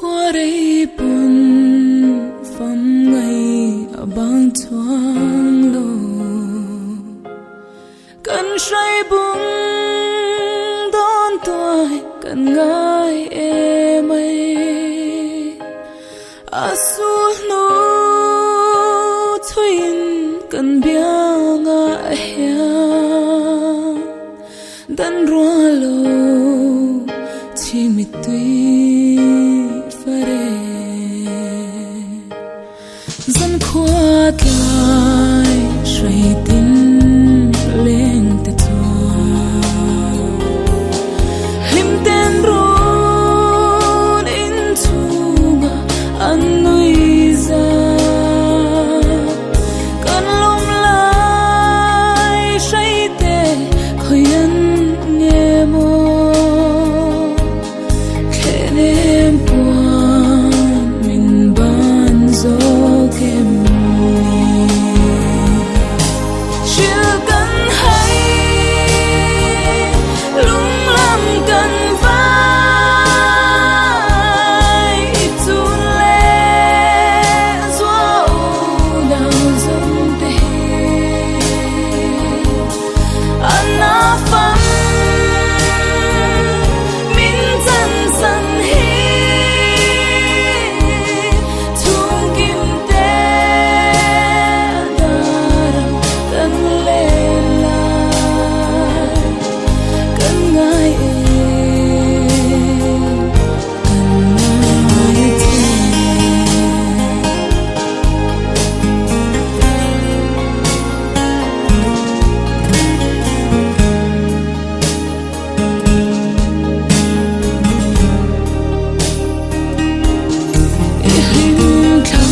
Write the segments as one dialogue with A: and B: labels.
A: Khuarei pawn fam ngai a bang chuang lo. Kan hrai bung dawn tuai kan ngai em ai. A sulhnu chhuiin kan biangah hian dan rual lo chimit tui fare. Zan khua tlai hruai tin leng te chuan hlim ten run in chhunga an nui za. Kan lawm lai hruai te khawi an nge maw? Thlen em puan min ban zawk em ni? Hrilh kan hai, lung lam kan vai, i chun leh zuau nau zawng te hi an na fam. Min chan san hi chhung kim te a darang kan len lai kan ngai em kan ngai che. I hlim thla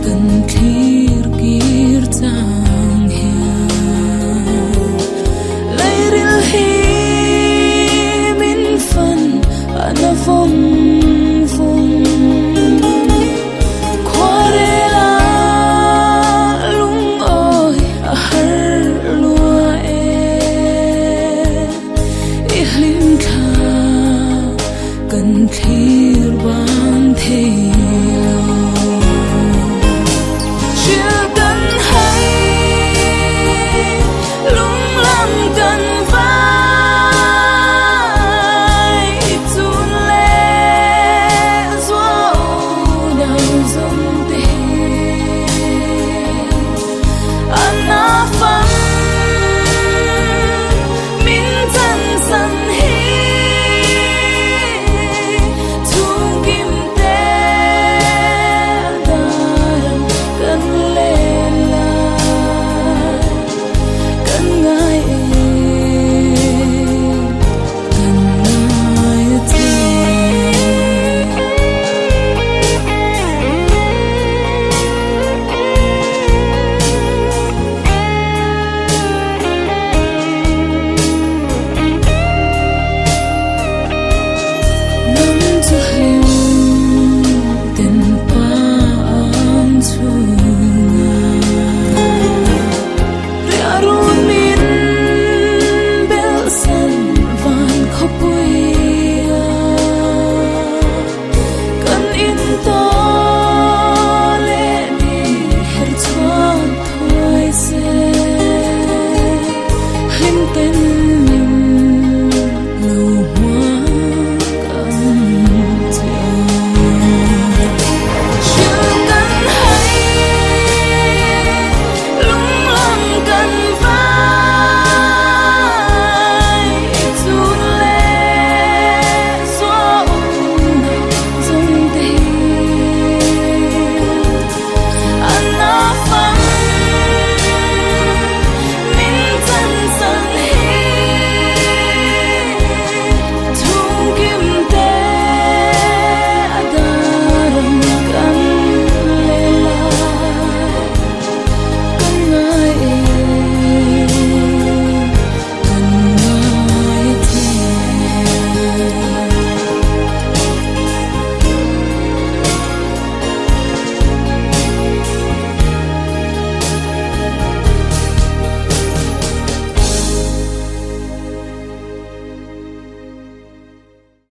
A: kan thlir kir chang hian Leiril hi min fan a na vawng vawng Khuarela lungawi a har lua e I hlim thla kan thlir bang thei lo.